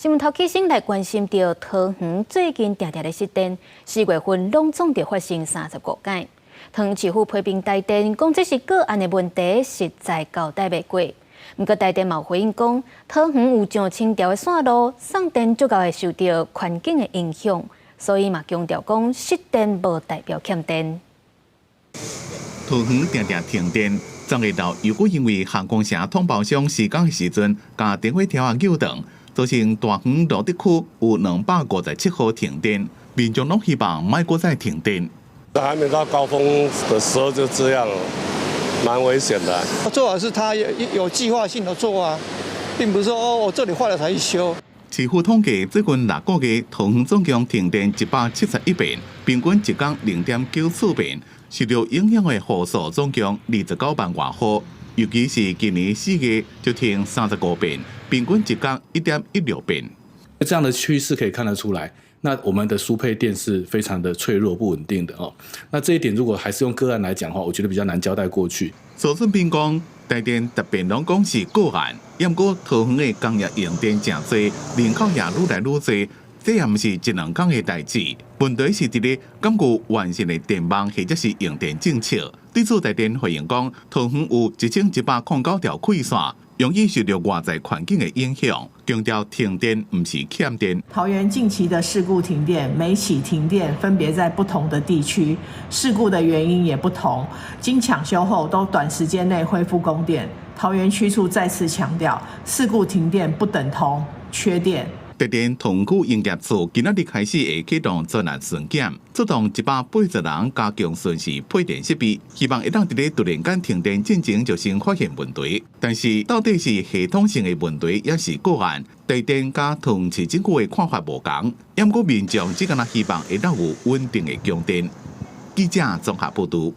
新聞頭起先來關心著桃園最近定定咧失電，4月份攏總就發生35擺。桃園市府批評台電，講這是個案的問題，實在交代袂過。毋過台電嘛回應講，桃園有上千條的線路，送電足夠會受著環境的影響，所以嘛強調講失電無代表欠電。桃園定定停電，昨下晝又閣因為航空城統包商施工的時陣，共電火柱仔扭斷，造成大園蘆竹區有257戶停電，民眾攏希望莫閣再停電。還沒到高峰的時候就這樣，蠻危險的。最好是他有計劃性的做啊，並不是說哦，我這裡壞了才去修。市府統計，最近6個月桃園總共停電171遍，平均一工0.94遍，受著影響的戶數總共29萬外戶，尤其是今年4月就停35遍，平均一工1.16遍。這樣的趨勢可以看得出來。那我們的輸配電是非常的脆弱、不穩定的哦。那這一點如果還是用個案來講的話，我覺得比較難交代過去。蘇俊斌講，台電特別攏講是個案，毋過桃園的工業用電誠濟，人口也愈來愈濟，這也毋是一兩工的代誌。問題是佇咧敢有完善的電網或者是用電政策。對此，台電回應講，桃園有1109條氣線，容易受著外在環境的影響，強調停電毋是欠電。桃園近期的事故停電，每起停電分別在不同的地區，事故的原因也不同。經搶修後，都短時間內恢復供電。桃園區處再次強調，事故停電不等同缺電。台電桃園區營業處今仔日開始會啟動專案巡檢，出動180人加強巡視配電設備，希望會當佇咧突然間停電進前就先發現問題。但是到底是系統性的問題，抑是個案？台電佮桃園市政府的看法無仝，毋過民眾只敢若希望會當有穩定的供電。記者綜合報導。